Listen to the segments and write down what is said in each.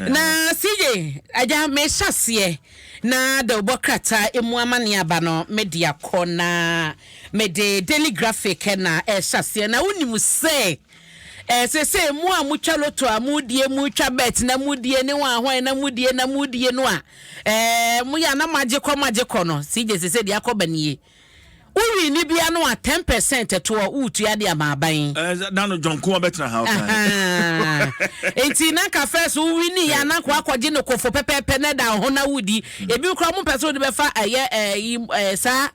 Na CJ, agya mehyɛ aseɛ na de wobɔ krataa emu amane aba no mede akɔ na mede Daily Graphic na ɛhyɛ aseɛ. Na wonim sɛ seesei mo a motwa loto a modie, motwa bet na modie ne wɔn ahwan na modie na modie no a, moyɛ a na moagye kɔ moagye kɔ no. CJ, seesei deɛ akɔ ba nie. Wowi ni bia no a, 10% toɔ wotua de ama aban. Na no John Kuma bɛtena ha ɔkan. Nti na nka first wowi ni ya na nka wakɔgye no kofo pɛpɛɛpɛ na da ho na wodi. Ebi kora mo pɛ sɛ wode bɛfa ɛyɛ ɛyi saa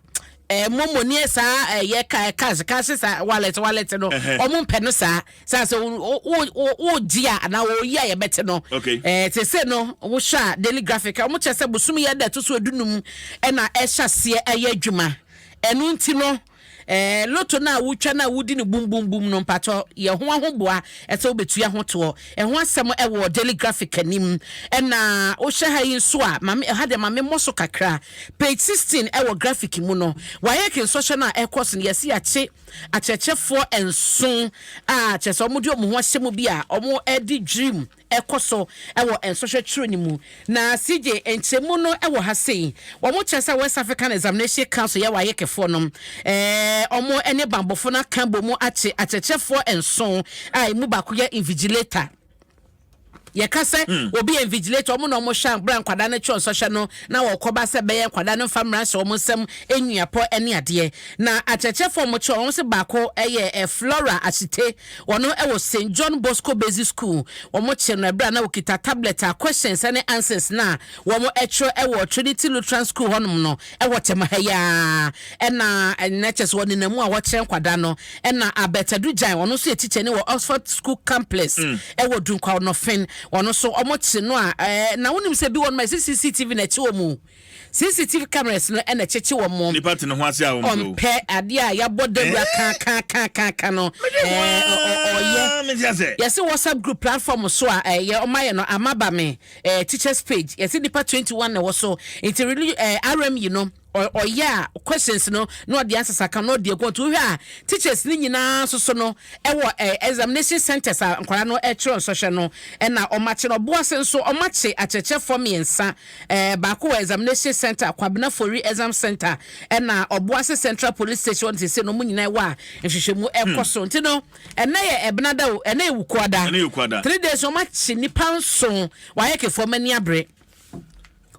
momo ne saa ɛyɛ cash cash saa wallet wallet no. Ɔmo mpɛ no saa saa sɛ wo wo wo wo gye a anaa wɔyi a yɛbɛte no. Te sɛ no wohwɛ a, Daily Graphic ɔmo kyerɛ sɛ bosom yɛ da ɛto so 15 ɛna ɛhyɛ aseɛ ɛyɛ adwuma. Ɛno nti no loto no a wotwa no a wodi no bum bum bum no, mpatɔ yɛ ho ahoboa ɛsɛ wobɛtua ho toɔ. Ɛho asɛm ɛwɔ Daily Graphic anim. Ɛna wohyɛ ha yi nso a, mame ɛha deɛ mame mmɔ so kakra, page 16 ɛwɔ Graphic mu no, WAEC nsɔhyɛ no a ɛkɔ so no, yɛsi yɛakye akyerɛkyerɛfoɔ 7 a kyerɛ sɛ wɔde wɔn ho ahyɛ mu bi a wɔde dwirim ɛkɔ so ɛwɔ nsɔhwɛ twerɛ no mu. Na CJ, nkyɛmu no ɛwɔ ha sei, wɔn kyerɛ sɛ West African Examination Council yɛ WAECfoɔ no wɔn ne bambɔfo no aka bɔ mu akye akyerɛkyerɛfoɔ 7 a emu baako yɛ invigilator. Yɛka sɛ obi yɛ invigilator, ɔmo na ɔmo hwɛ abira nkwadaa no twɛ nsɔhwɛ no na wɔkɔba sɛ bɛyɛ nkwadaa no mfa mmara hyɛ wɔn nsam nnuapɔ ne adeɛ. Na akyerɛkyerɛfoɔ ɔmo kyerɛ wɔn sɛ baako yɛ Flora Asite, wɔn wɔ St John Bosco Basic School. Wɔn kyerɛ no ɛberɛ a na wɔkita tablet a questions ne answers na wɔn ɛtwerɛ ɛwɔ Trinity Lutheran School hɔnom no ɛwɔ Tɛm ha yi ara. Ɛna ɛnɛ kyɛ sɛ wɔnenam mu a wɔkyerɛ nkwadaa no. Ɛna Abɛtadu Gyan, ɔno nso yɛ teacher ne wɔ Oxford School Complex ɛwɔ Dunkwa Ɔnɔfen. Ɔno nso wɔn kye no a na wonim sɛ bi wɔ no ma ɛsɛ CCTV na ɛkye wɔn mu, CCTV cameras no ɛna ɛkyekye wɔn mo. Nipa te ne ho ase a wɔn mpɛ. Ɔmpɛ adeɛ a yɛabɔ dawura kaakaakaaka no ɔyɛ. Yɛsɛ WhatsApp group platform so a ɛyɛ ɔma yɛ no amaba me teachers page, yɛsɛ nipa 21 na ɛwɔ so. Nti really RM yi no ɔyɛ a questions no na ɔde answers aka na ɔde agu. Nti wohwɛ a, teachers ne nyinaa nso so no ɛwɔ examination centers a nkwadaa no ɛkyerɛ nsɔhwɛ no ɛna ɔmakye no. Ɔboase nso ɔmakye akyerɛkyerɛfoɔ mmiɛnsa, baako wɔ examination center Kwabena Fori exam center ɛna Ɔboase Central Police Station. Wɔn sese no ɔmo nyinaa wɔ a nhwehwɛmu ɛkɔ so. Nti no ɛnɛ yɛ Ɛbenada o, ɛnɛ yɛ Wukuada. Ɛnɛ yɛ Wukuada. 3 days ɔmakye nipa 7. Wayɛ kefoɔ ɔmo ani abere,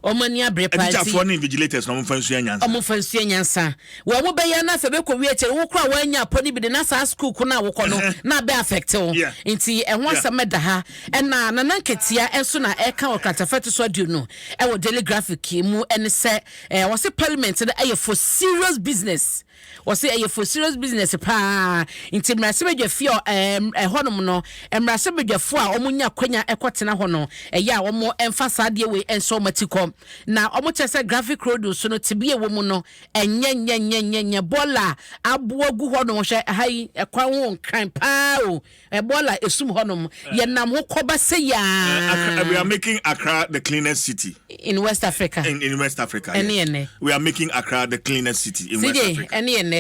ɔmo ani abere paa. Nti Atikyafoɔ ne invigilators na ɔmfa nsua nyansa. Ɔmo fa nsua nyansa. Wɔn mo bɛyɛ na afɛ bɛkɔ wie akyire wo kora wɔanya apɔ no bi de na saa school ko no a wokɔ no na abɛ affect wo. Nti ɛho asɛm ɛda ha. Ɛna Nana Nketea nso na ɛka wɔ kratafa to so 20 ɛwɔ Daily Graphic mu ɛne sɛ wɔsi parliament no ɛyɛ for serious business. Wɔsi ɛyɛ for serious business paa. Nti mmarahyɛbadwa fie ɛhɔnom no, mmarahyɛbadwafoɔ a wɔn nya kwanya ɛkɔtena hɔ no, ɛyɛ a wɔn ɛmfa saa adeɛ wei ɛnhyɛ wɔn ati kɔ. Na wɔn kyerɛ sɛ Graphic Road so no tebea ɛwɔ mu no ɛnyɛ nyɛ nyɛ nyɛ nyɛ. Bɔɔla aboa gu hɔ nom. Hwɛ ha yi, ɛkwan ho nkran paa o. Ɛbɔɔla esum hɔnom, yɛnam ho kɔba sɛ yaa. We are making Accra the cleanest city in West Africa. In West Africa. Ɛne yɛ nɛ. We are making Accra the cleanest city in West Africa. Ɛne yɛ nɛ.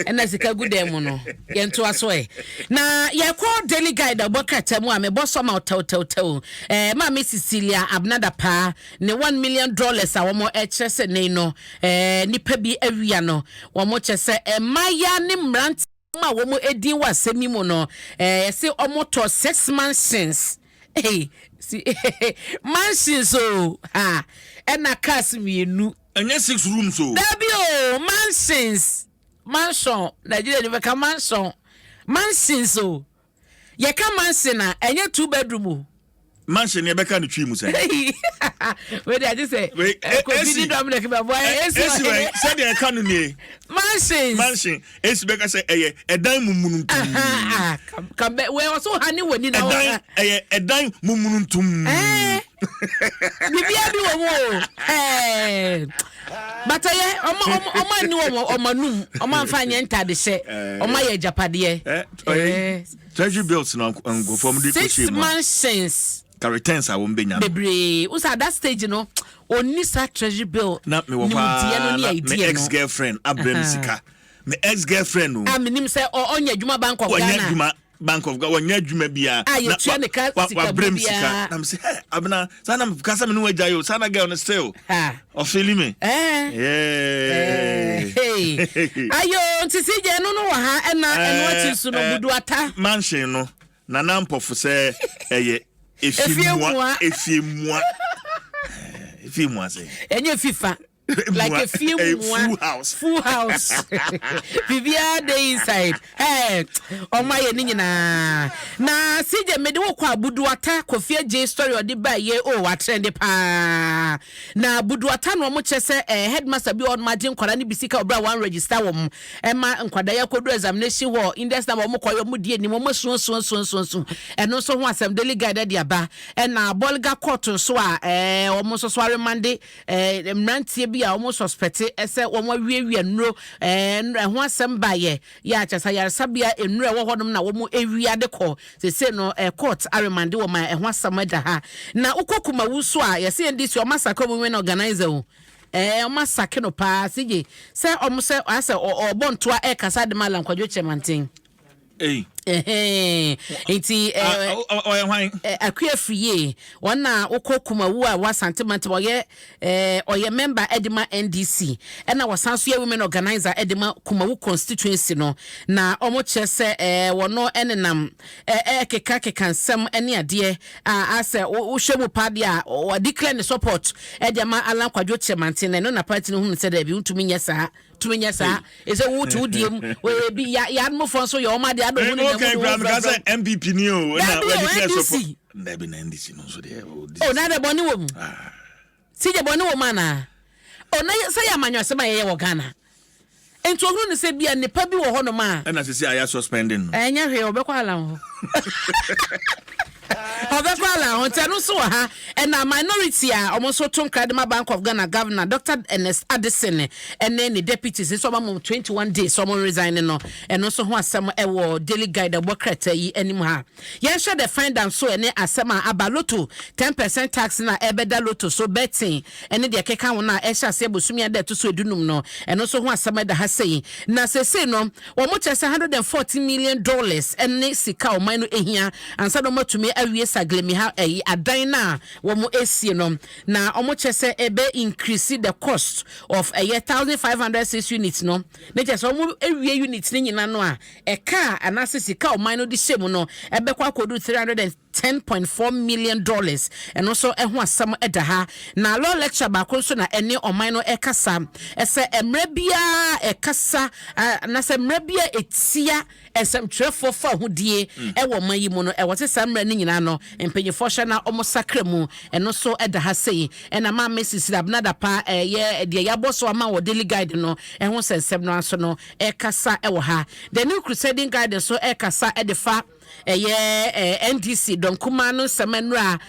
Ɛna sika gu dan mu no, yɛntoa so ɛ. Na yɛkɔ Daily Guide a ɔbɔ krataa mu a mebɔ sɔma tɛwtɛwtɛw. Maame Cecilia Abena Dapaah ne $1 million a wɔn ɛkyerɛ sɛ nei no nipa bi awia no, wɔn kyerɛ sɛ mmaaya ne mmerante a wɔn edin wɔ asɛm yi mu no, yɛsɛ wɔn tɔ six mansions. Hey, si mansions o ha, ɛna cars mmienu. Ɛnyɛ six rooms o. Dabi o, mansions, mansion, Nigeria ni bɛka mansion, mansions o. Yɛka mansion a, ɛnyɛ two bedroom o. Mansion yɛ bɛka ne twi mu sɛn? Wei de agye sɛ Kofi ni Dominic bɛ bɔ esi wɔ sɛdeɛ ɛka no nie. Mansions. Mansion esi bɛka sɛ ɛyɛ ɛdan mumununtum. Kabɛ wɛ ɔso ha ne wɔ ni na wɔ. Ɛdan ɛyɛ ɛdan mumununtum. Bibia bi wɔ mu o ɛɛ bata yɛ ɔmo ɔmo ɔmo ani wɔ ɔmo anum, ɔmo anfa nyɛ ntaade hyɛ, ɔmo ayɛ agyapadeɛ. Ɛɛ treasury bills na nkurɔfoɔ mo de kɔ six hyɛ mu a mansions. Ka returns a wɔn bɛnya no. Bebree wosa at that stage no onni saa treasury bill. Na mewɔ hɔ nimdeɛ no aa ne na me idea ex no. girlfriend abrɛ me sika, me ex girlfriend o. A menim sɛ ɔnyɛ adwuma Bank of Wɔnyɛ Ghana. Adwuma. Bank of Ghana, wɔnyɛ adwuma biara. A yɛtua ne ka sika wabrɛ m biara. Sika na mesɛ, "Hey, Abena, saa na kasa me ne wagya yi o." Saa na girl no still Ha. ɔfeeli me. Eh. Yeah. Hey. Ayo, nti si gye no wɔ ha, ɛna ɛno akyi nso no Buduata. Mansion no, Nana Mpɔfo sɛ ɛyɛ Efie efie mua. mua, efie mua, efie mua sɛ Ɛnyɛ FIFA. Like Mua. efie Eh, mua. full house. Full house. Biribiara dey inside. Hey, ɔmo ayɛ ne nyinaa. Na CJ, mede wo kɔ a Buduata Kofi Agye story ɔde ba yɛ o watrend paa. Na Buduata no, ɔmo kyɛ sɛ headmaster bi a ɔmo agye nkwadaa no bi sika ɔbɛrɛ a wɔn register wɔn, ɛma nkwadaa yi akɔdu examination hall, index number ɔmo kɔ yɛ, ɔmo di anim, ɔmo esuosuosuosuo. Ɛno nso ho asɛm Daily Guide de aba. Ɛna Bolga court nso a ɔmo nso so aremand mmeranteɛ bi a wɔn suspect sɛ wɔn awiawia nnuro. Ɛho asɛm baayɛ yɛ akyɛ sɛ ayaresabea nnuro a ɛwɔ hɔnom na wɔn awia de kɔ sese no, court aremand wɔn a ɛho asɛm da ha. Na wokɔ Kumawu nso a, yɛsɛ NDC wɔn asaka wɔn women organizer o, ɔmo asake no paa sigye sɛ ɔmo sɛ asɛ ɔbɔ ntoa ɛkasa de ma Alan Kwadwo Kyerɛmanten. Ei. Ɛhɛn. Nti Ah, ɔyɛ hwan? Akua Firiye, wɔn na wokɔ Kumawu a wasante mantam, ɔyɛ member ɛde ma NDC, ɛna wɔsan so yɛ women organizer ɛde ma Kumawu constituency no. Na wɔn kyerɛ sɛ wɔn ɛnenam ɛkeka keka nsɛm ɛne adeɛ a asɛ wohwɛ mu paa deɛ a wɔdeclare ne support ɛde ama Alan Kwadwo Kyerɛmanten. Na ɛno na party no hunu sɛ dɛbi, ntumi nyɛ saa, tumi nyɛ saa, ɛsɛ wotu wodie mu ebi ya yanomfoɔ nso yɛ wɔn adeɛ ado ho ne Okay, nam kura meka sɛ NPP ni o, na Dabi o, wɔde NDC. support. Dabi, na NDC no nso deɛ o, O, na de bɔne wɔ mu, sigye bɔne wɔ mu anaa? O, na sɛ yɛ amanyɔsɛm a yɛyɛ wɔ Ghana, nti ohunu ne sɛ bia nipa bi wɔ hɔnom a Ɛna sisi a yɛ suspending no. Ɛnyɛ hwee, ɔbɛkɔ Alan hɔ, ɔbɛkɔ Alan hɔ. Nti ɛno nso wɔ ha. Ɛna minority a ɔmo nso to nkra de ma Bank of Ghana Governor Dr Ernest Addison ɛne ne deputies nso, ɔmo ama 21 days ɔmo resign no. Ɛno nso ho asɛm ɛwɔ Daily Guide ɛbɔ krataa yi anim ha. Yɛnhwɛ The Finder nso, ɛne asɛm a aba, lotto 10% tax na ɛbɛda lotto so, betting ɛne deɛ ɛkeka ho no a ɛhyɛ aseɛ bosome ada ɛto so 15 no. Ɛno nso ho asɛm ɛda ha sei. Na seesei no, wɔn kyerɛ sɛ $140 million ɛne sika a ɔman no ehia ansa na wɔn atumi awie Saglemi ha ɛyi adan na wɔn esie no. Na wɔn kyerɛ sɛ ɛbɛ increase the cost of ɛyɛ 1,506 units no, ne kyerɛ sɛ wɔn awie units ne nyinaa no a, ɛka a anaasɛ sika a ɔman no de hyɛ mu no ɛbɛkɔ akɔdu $310.4 million. Ɛno nso ɛho asɛm ɛda ha. Na law lecture baako nso na ɛne ɔman no ɛkasa ɛsɛ mmerɛ biara ɛkasa na sɛ mmerɛ biara ɛtia nsɛmtwerɛfoɔ fa ahodie ɛwɔ ɔman yi mu no, ɛwɔ sɛ saa mmerɛ no nyinaa no mpanyinfoɔ hyɛ na ɔmo sakra mu. Ɛno nso ɛda ha sei. Ɛna Maame Sisiri Abnada pa ɛyɛ deɛ yɛabɔ so ama wɔ Daily Guide no ɛho nsɛnsɛm no nso no ɛkasa ɛwɔ ha. The New Crusading Guide nso ɛkasa ɛde fa ɛyɛ NDC dɔnkuma no nsɛm nnura,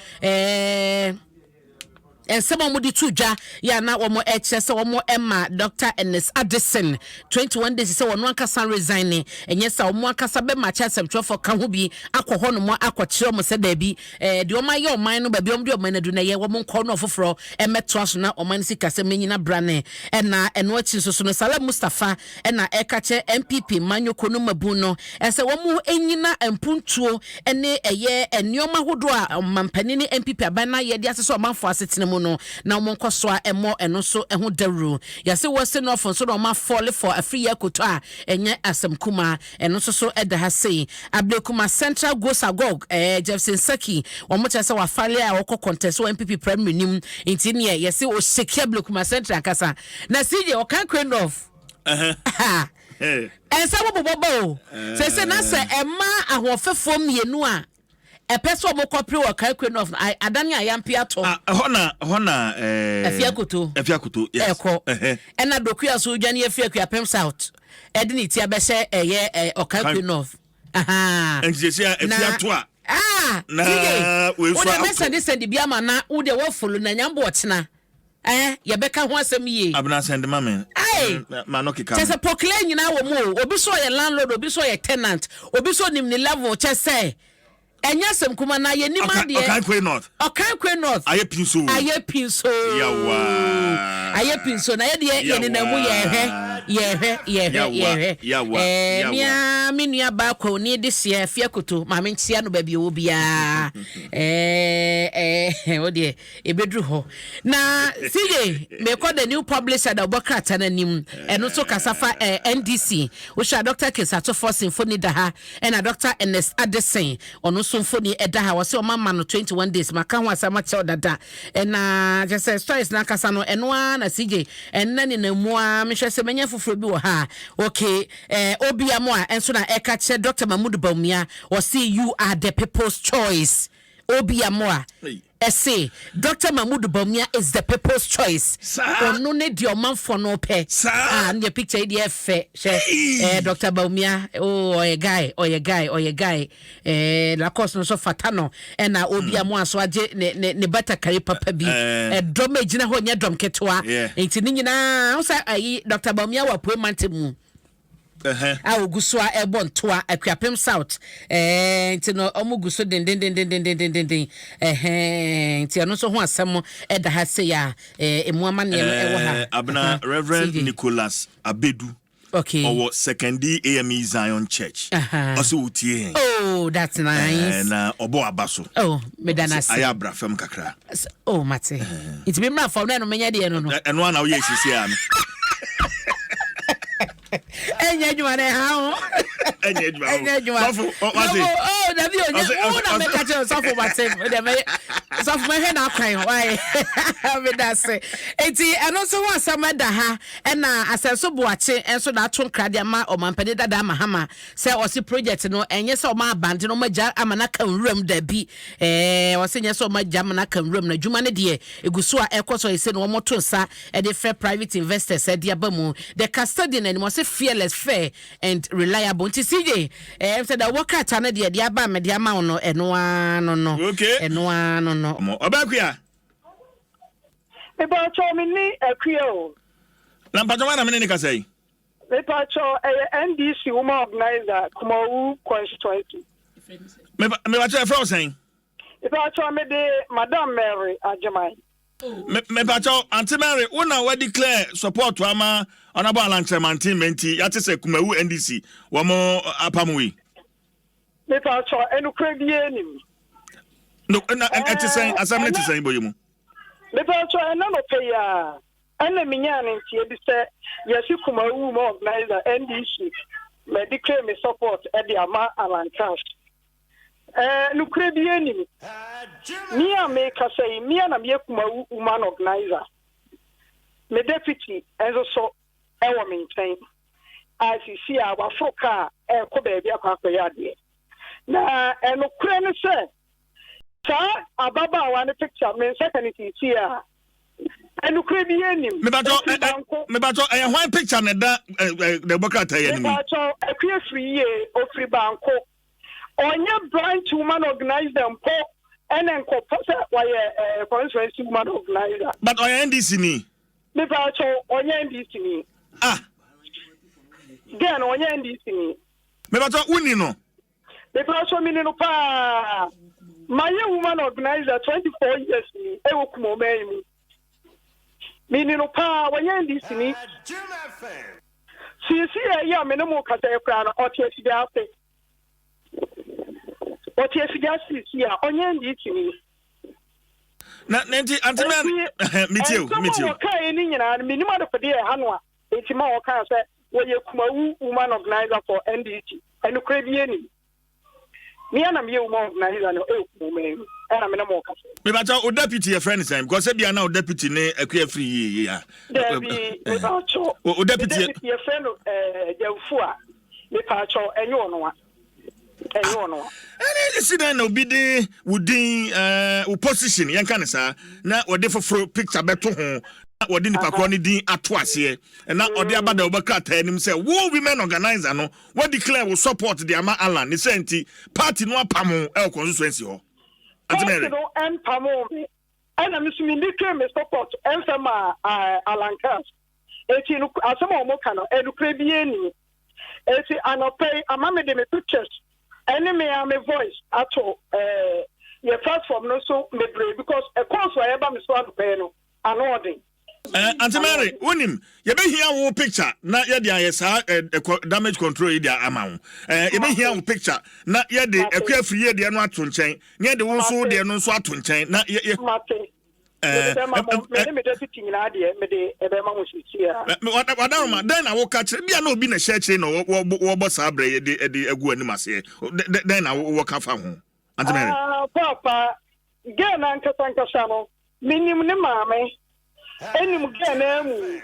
nsɛm a wɔde to dwa yɛ ana wɔn ɛkyerɛ sɛ wɔn ɛma Dr Ernest Addison 21 days sɛ wɔn ankasa resign ne ɛnyɛ sɛ wɔn ankasa bɛma akyɛ asɛmtwerɛfoɔ ka ho bi akɔ hɔnom akɔkyerɛ wɔn sɛ daabi, deɛ wɔn ayɛ ɔman no, baabi wɔn de ɔman no adu na ɛyɛ wɔn nkɔ no ɔfoforɔ ɛmɛtoa so na ɔman no sikasɛm nyina brane. Ɛna ɛno akyi nso so no, Salam Mustapha ɛna ɛka kyerɛ NPP manyoko no mabu no ɛsɛ wɔn nyina mpuntuo ɛne ɛyɛ nneɛma ahodoɔ a ɔmampanin ne NPP aban no ayɛ de asesɛ ɔmanfoɔ asetena mu no, na wɔn nkɔ so a ɛmmɔ ɛno nso ɛho dawuro. Yɛsɛ wɔsi nɔɔfo nso na wɔn afall for Afriyie Akoto a ɛnyɛ asɛm kuma. Ɛno nso so ɛda ha sei. Ablekuma Central goes agog, Jefferson Saki, wɔn kyerɛ sɛ wafile a wɔkɔ contest wɔ NPP primary nim, nti neɛ yɛsɛ ɔseki Ablekuma Central ankasa. Na CJ, Okaikwei North ɛnsa bɔbɔbɔ ba o sɛ na sɛ ɛma ahoɔfɛfoɔ mmienu a ɛpɛ sɛ ɔmo kɔpere wɔ Okaikwei North adane a yampe atɔ. Ɛhɔ na ɛhɔ na Afia Akoto. Afia Akoto, yes. Ɛkɔ Ɛhɛ. ɛna Dokua so dwane afi Akuapem South ɛde ne ti abɛhyɛ ɛyɛ Okaikwei North. Nti sɛ sɛ Afia to a na wei so wode ato. mɛsend send bi ama na wode wɔfollow na nyambo ɔkyena yɛbɛka ho asɛm yie. Abena, send ma me. Aye. Ma no keka kyɛ me. sɛ pɔkilɛ nyinaa wɔ mu o. Obi so ɔyɛ landlord, obi so ɔyɛ tenant, obi so onim ne level kyɛ sɛ Ɛnyɛ asɛm kuma na yɛnim adeɛ. Ɔkankwe North. Ɔkankwe North. Ayɛ pin so. Ayɛ pin so. Yawa. Ayɛ pin so na yɛ deɛ yɛ nenam mu yɛhwɛ yɛhwɛ yɛhwɛ yɛhwɛ. Yawa. Ɛɛ mia me nua baa kwaw ni de seɛ fia koto maame nkyia no baabi ɔwɔ biara. Ɛɛ ɛɛ o deɛ ebeduru hɔ na CJ mekɔ the new publisher da ɔbɔ krataa n'anim ɛno nso kasa fa ɛɛ NDC wohwɛ a Dr. Kesato Forson mfoni da ha. Ɛna Doctor Ernest Addison ɔno nso mfoni ɛda ha, wɔse ɔma ma no 21 days, maka ho asɛm akyɛw dada. Ɛna kyerɛ sɛ stories no ankasa no ɛno ara na CJ ɛnna nenam mu ara, mehwɛ sɛ mɛnya foforɔ bi wɔ ha a. Okay, eh, Obiamoa ɛnso na ɛka kyerɛ Doctor Mahmood Bawumia, ɔse you are the people's choice. Obiamoa. Ɛse Doctor Mahmood Bawumia is the people's choice. Saa. Ɔno ne deɛ ɔmanfoɔ no pɛ. Saa. Ah, ne deɛ picture yi deɛ ɛfɛ. Hwɛ, Hey. eh, Doctor Bawumia, oh, ɔyɛ guy, ɔyɛ guy, ɔyɛ guy. Eh, Lacoste no nso fata no. Ɛna obi a mo aso agye ne, ne, ne batakari papa bi. Eh. Ɛdɔm a ɛgyina hɔ nyɛ dɔm ketewa. Yeah. Nti ne nyinaa, wo sɛ ayi, Doctor Bawumia wɔ Apuei mantam mu. a ogu so a ɛbɔ ntoa Akuapem South ɛɛ nti no wɔn gu so dendendendendendenden ɛhɛn nti ɛno nso ho asɛm ɛda ha sei a ɛɛ emu amaneɛ no ɛwɔ ha. Abena Reverend Nicholas Abedu. Okay. Ɔwɔ Sekondi AME Zion Church. Ɔsɛ otie yɛn. Oh, that's nice. Na ɔbɔ aba so. Oh, meda no ase. Ayɛ abra fam kakra. Oh, mate. Nti me mmra fam na ɛno menyɛ deɛ no no. Ɛno ana woyɛ sisi a no. Ɛnyɛ adwuma na ɛha ho. Ɛnyɛ adwuma ho. Ɛnyɛ adwuma. Sɔfo, wate. Sɔfo, oh, dabi o, nyɛ wo na mɛka kyerɛ sɔfo mate. Deɛ mɛyɛ sɔfo mɛhwɛ n'akwan wae. Meda ase. Nti ɛno nso ho asɛm ɛda ha ɛna asɛnso boakye nso na ato nkra de ama ɔmampanin dada Mahama sɛ ɔse project no ɛnyɛ sɛ ɔma abande no ɔma gya ama no aka nwuram dabi. Ɛɛ, ɔse nyɛ sɛ ɔma gya ma no aka nwuram no, adwuma no deɛ ɛgu so a ɛkɔ so ɛsɛ no wɔn to nsa de frɛ private investors de aba mu. The custodian anim ɔse fearless, fair and reliable. Nti CJ, ɛɛ sɛ da wɔ krataa no deɛ deɛ aba a mede ama wo no ɛno ara no no. Okay. Ɛno ara no no. Ɔmo, Ɔbɛakua. Mepakyɛw me ni Akua o. Na mpakyɛw hwan na me ne ne kasa yi? Mepakyɛw ɛyɛ NDC woman organizer Kumawu constituency. Mepakyɛw ɛfrɛ wo sɛn? Mepakyɛw mede Madam Mary Agyeman. Mepakyɛw Aunty Mary wo na wa declare support ama Honourable Alan Kyerematen mɛ nti yɛate sɛ Kumawu NDC wɔn apam wo yi. Mepakyɛw ɛnokorɛ biara nim. No, na ɛte sɛn asɛm no te sɛn bɔ yɛ mu? Mepakyɛw ɛna nɔpɛ yi a Ɛna menyaa no nteɛ bi sɛ yɛse Kumawu Women Organiser NDC ma declare me support de ama Alan Cash. Ɛɛ nokorɛ biara nnim. Me a mekasa yi, me a na meyɛ Kumawu Woman Organiser. Me deputy nso so wɔ me nkyɛn a seesei a waforo kaa ɛrekɔ baabi akɔ akɔyɛ adeɛ. Na ɛnokorɛ ne sɛ saa ababaawa no picture me nsa ka no seesei a, Ɛnokorɛ biara nnim. Mebatɔ Ɛfiri banko. Mebatɔ ɛyɛ hwan picture na ɛda na ɛbɔ krataa yi anim yi? Mebatɔ Akua firi yie ɔfiri banko. Ɔnyɛ branch woman organizer mpo ɛna nkɔpɔ sɛ wayɛ constituency woman organizer. But ɔyɛ NDC ni. Mebatɔ ɔnyɛ NDC ni. Ah. Girl no ɔnyɛ NDC ni. Mebatɔ wonni no. Mepacho mini no paa. Mayɛ woman organizer 24 years ni ɛwɔ Kumaw yi mu. Mini no paa, wɔnyɛ NDC ni. Siesie ɛyɛ a me ne mo kasa yi koraa no ɔte afidie ase. Ɔte afidie ase siesie a ɔnyɛ NDC ni. Na na nti ante mɛ metie o metie o. Nsɛm a wɔkaeɛ no nyinaa no menim adekodeɛ ɛha no a enti ma wɔkaa sɛ wɔyɛ Kumawu woman organizer for NDC. Ɛnokorɛ biara nnim. Me ara na meyɛ woman organizer no ɛwɔ Kumawu man mu ɛna me ne mo rekasa yi. Mepakyɛw wo deputy yɛfrɛ no sɛn because ebia na wo deputy ne Akua afiri yie yie a. Daabi mepakyɛw. Wo deputy. Me deputy yɛfrɛ no ɛɛ Gyamfua mepakyɛw ɛnyɛ ɔno a. Ɛnyɛ ɔno a. Ɛne esi dɛn na obi de wo din ɛɛ wo position yɛnka ne saa na wɔde foforo picture bɛto ho na wɔde nipa korɔ ne din ato aseɛ na ɔde aba da wɔbɛ krataa anim sɛ wo women organizer no wa declare wo support de ama Alan ne sɛ nti party no apam wo ɛwɔ constituency hɔ. Auntie Party Mary. no ɛmpamoo me ɛna me nso me declare me support ɛmfɛ maa Alan Cash. Eti no asɛm a wɔka no ɛnokorɛ biara nni mu. Eti anɔpa yi ama me de me pictures. Ɛne me ara me voice ato eh, yɛ platform no so bebree because ɛkɔɔ so a ɛba me so anɔpa yi no, ano ɔden. Eh, Auntie Mary, wonim, yɛbɛhia wo picture na yɛde ayɛ saa eh, eh, damage control yi de ama wo. Eh, yɛbɛhia wo picture na yɛde akua afiri yɛ deɛ no ato nkyɛn, na yɛde wo nso deɛ no nso ato nkyɛn na yɛ. yɛ Mate. Mede bɛma mo, me ne me deputy nyinaa deɛ, mede ɛbɛma mo sisi a. Wadaroma, dɛn na woka kyerɛ? Bia na obi na ɛhyɛ akyire na wɔbɔ saa berɛ yi de de agu anim aseɛ. Dɛn na wɔka fa ho? Auntie Mary. Ah, paapa, girl no ankasa ankasa no, menim ne maame, ɛnim girl no amu.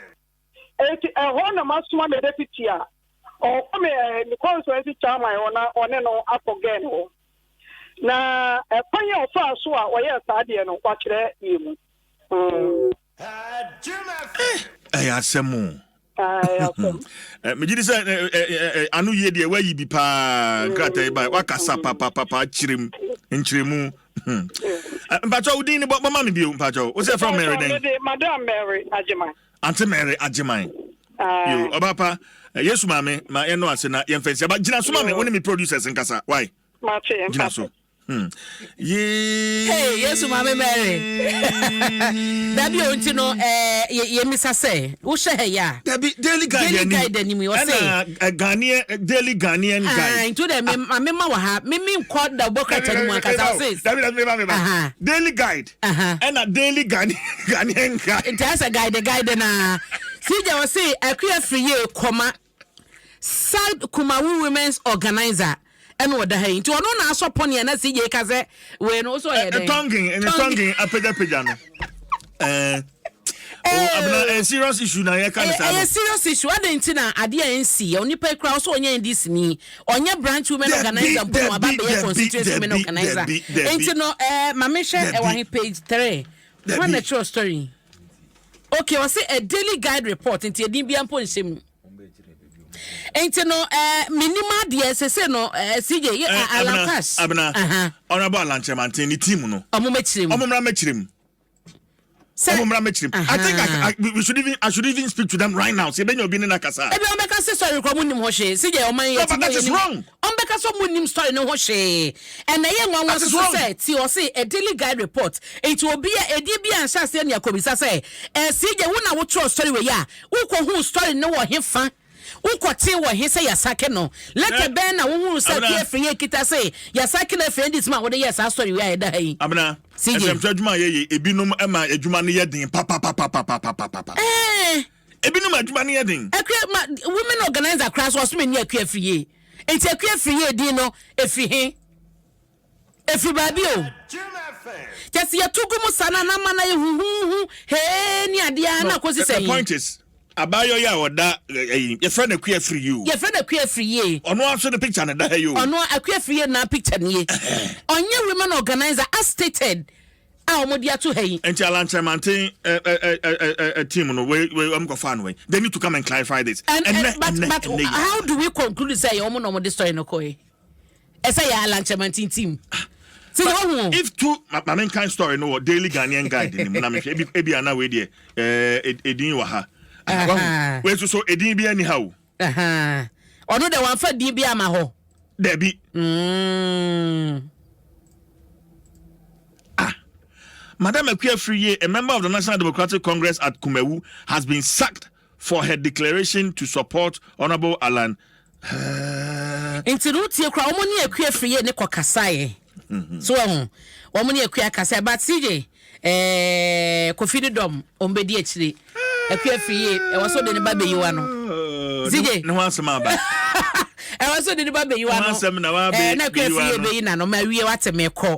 Enti ɛhɔ na masoma me deputy a ɔkɔ me eh, me constituency chairman hɔ na ɔne no akɔ girl no hɔ. Na ɛkwan a ɔfaa so a ɔyɛɛ saa deɛ no, wakyerɛ yɛ mu. Mm. Eh, ɛyɛ asɛm o. Eh, megye di sɛ eh, eh, ano yie deɛ wayi bi paa mm. nkrataa yi ba wakasa papapapa kyerɛm nkyerɛmu hmm. mpakyɛ wo din ne bɔma me bio mpakyɛ wo sɛ frɛ Mary dɛn? Madam Mary Agyeman. Ante Mary Agyeman. Yo, ɔba pa, Yesu maame, ma yɛn ase na yɛn fɛnsi aba. Gyina so ma me, wo ne me producers nkasa. Why? Gyina so. Hmm. Yee. Hey, Yesu maame Mary. Dabi o nti no eh yɛmisa sɛ wohyɛ ha yi a. Dabi Daily Guide Daily Guide anim yi ɔse. Ɛna eh, Ghanaian eh, Daily Ghanaian ah, Guide. Ah, nti dɛ me ma me ma wɔ ha me me nkɔ da bɔ krataa no mu ankasa ɔse. Dabi dabi me ba me ba. Daily Guide. Ɛna Daily Ghanaian Guide. Nti ayɛ sɛ guide guide na. Sija ɔse akua firi yie kɔma. Sad Kumawu Women's Organizer ɛna ɔda ha yi nti ɔno na asɔ pɔne a na CJ ka sɛ wei no wosɛ ɔyɛ dɛn tɔngen ɛne tɔngen apagyapagya no ɛɛ oh, abena ɛyɛ serious issue na yɛka ne saa no ɛyɛ serious issue adɛn nti na adeɛ a ɛnsi yɛ onipa kura ɔsɛ ɔnyɛ NDC ni ɔnyɛ branch women organizer mpo na waba bɛyɛ constituency women organizer nti no ɛɛ maame hwɛ ɛwɔ he page 3 wɔn na kyerɛ story okay ɔsɛ a daily guide report nti edin bia mpo nhyɛ mu. Nti no eh, menim adeɛ sese no eh, CJ ye eh, Alan Cash. Abena, uh-huh. Honorable Alan Kyerematen ne team no. Ɔmo mɛkyerɛ mu. Ɔmo mmra mɛkyerɛ mu. Ɔmo mmra mɛkyerɛ mu. I think I, I, we should even I should even speak to them right now. Sɛ ebenya obi ne na kasa. Ebi ɔmo bɛka sɛ sɔre kɔ ɔmo nim ho hwee. CJ ɔman yɛ ti mu yɛ nim. Ɔmo bɛka sɛ ɔmo nim story no ho hwee. Ɛna ɛyɛ nwanwa nso sɛ ti ɔse a daily guide report. Nti obi a edin bi a nhyɛ aseɛ nea kɔbisa sɛ eh, CJ wo na wotwerɛ story wei a Wokɔhuu story no wɔ he fa? Wokɔtee wɔ he sɛ yɛasake no? Letter bɛn na wohuu sɛ Akua Afriyie kita se yɛasake no afiri NDC mu a wode yɛɛ saa story wei a ɛda ha yi? Abena, CJ. nsɛmtwerɛ adwuma a yɛyɛ ebinom ma adwuma no yɛ den papapapapapapapa. Ɛɛ. Ebinom adwuma no yɛ den. Akua ma women organizer koraa so ɔso menni Akua Afriyie. Nti Akua Afriyie din no ɛfiri he? Ɛfiri baabi o. Kyɛ sɛ yɛto gu mu saa na na ama no ayɛ huhuuhu hee ne adeɛ ara na akɔsi sɛn? The point is, abaayewa yi a ɔda ɛyi, yɛfrɛ no Akua Afiri yi o. Yɛfrɛ no Akua Afiri yie. Ɔno ara nso ne picture na ɛda ha yi o. Ɔno Akua Afiri yie na picture nie. Ɔnyɛ women organizer as stated a wɔde ato ha yi. Nti Alan Kyerematen ɛ ɛ ɛ ɛ team no wei wei wɔn kɔfa no wei they need to come and clarify this. And, and, but but how do we conclude sɛ ɛyɛ wɔn na wɔde story no kɔɛ? Ɛsɛ yɛ Alan Kyerematen team. Ti na ɔhu. If two ma me nkan story no wɔ Daily Ghanaian Guide ni mu na mehwɛ ebi ebi ana wei deɛ ɛɛ edin wɔ ha. Wahu wei nso so edin bi ani ha o. Ɔno deɛ wɔnfa din bi ama hɔ. Dabi. Mm. Ah, Madam Akua Afriyie, a member of the National Democratic Congress at Kumawu, has been sacked for her declaration to support Honourable Alan Nti no wotie koraa wɔn ne Akua Afriyie ne kɔ kasaeɛ so wahu wɔn ne Akua kasaeɛ but CJ eh, Kofi ne dɔm wɔn bɛdi akyire Akua Afriyie ɛwɔ so de ne ba bɛyiwa no CJ ne ho asɛm aba ɛwɔ so de ne ba bɛyiwa no eh, na Akua Afriyie bɛyi na no ma wie wate mekɔ.